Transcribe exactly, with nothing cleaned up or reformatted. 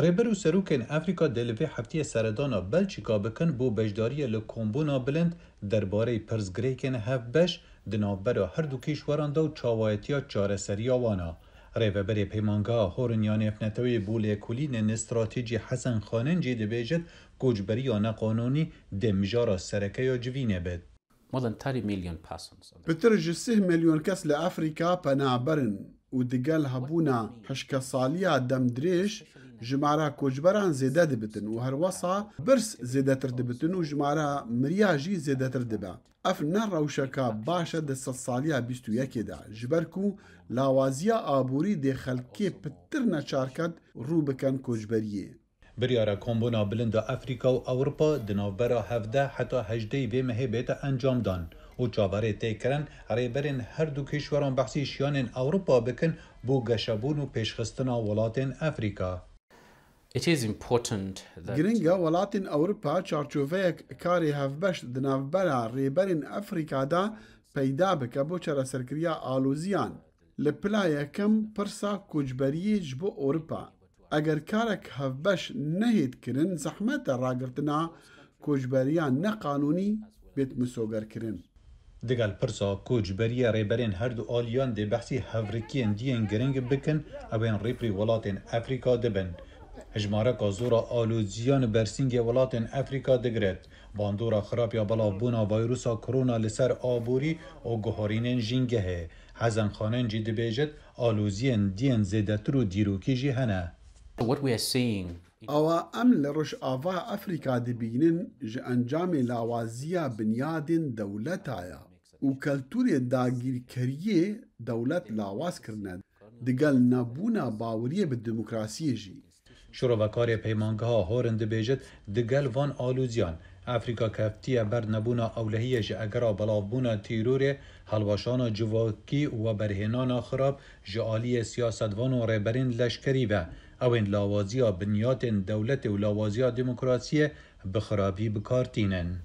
Rêber û serokên Afrîka dê li vê heftiyê seredana Belçîka bikin bo beşdariyê li kombûna bilind derbareyê pirsgirêkên hevbeş di navbera her du kîşweran de û çawayetiya çareseriya wan a. Rêveberê Peymangeha Horin ya Nêvneteweyê bo Lêkolînên Stratejî Hesen Xanin jî dibêjit, koçberiya neqanûnî dê mijara sereke ya civînê bit. More than thirty million persons. Pitir ji sih milyon kes li Afrîka pena berin û digel hebûna hişkesaliya demdirêj jimara koçberan zêde dibitin û herwesa birs zêdetir dibitin û jimara miriya jî zêdetir dibe. Ev ne rewşeka baş e di sedsaliya bîst û yekê de, ji ber ku lawaziya aborî dê xelkê pitir neçarket rû bikin koçberiyê. Biryara Kombûna Bilind a Afrîka û Ewropa di navbera hevdeh heta hejdeh vê mehê bête encamdan û çaverê tê kirin rêberên her du kîşweran behsî şiyanên Ewropa bikin bo geşebûn û pêşxistina welatên Afrîka. It is important that Giring e welatên Ewropa çarçoveyek karê hevbeş di navbera rêberên Afrîka de peyda bike bo çareserkiriya aloziyan. Li pila yekem pirsa koçberiyê ji bo Ewropa. Eger karek hevbeş nehêt kirin, zehmet e ragirtina koçberiya neqanûnî bêt misogerkirin. Digel pirsa koçberiyê rêberên her du aliyan dê behsî hevrikiyên diyên giring bikin, ew ên rêbirî welatên Afrîka dibin. Hejmareka zor a aloziyan bersîngê welatên Afrîka digiret. Bandora xirab ya belavbûna vayrusa korona li ser aborî û guharînên jîngehê. Hesen Xanin jî dibêjit, aloziyên diyên zêdetir û dîrokî jî hene. What we are seeing Awa em li Rojava Afrîka dibînin ji encamê lawaziya binyadên dewleta ye û keltûrê dagîrkeriyê dewlet lawaz kirine, digel nebûna baweriyê bi demokrasiyê jî. Şirovekarê Peymangeha Horin dibêjit, digel van alûziyan, Afrîka keftiye ber nebûna ewlehiyê ji egera belavbûna tîrorê, hilweşana civakî û weberhênana xirab ji aliyê siyasetvan û rêberên leşkerî ve, ew ên lawaziya binyatên dewletê û lawaziya demokrasiyê bi xirabî bi kar tînin.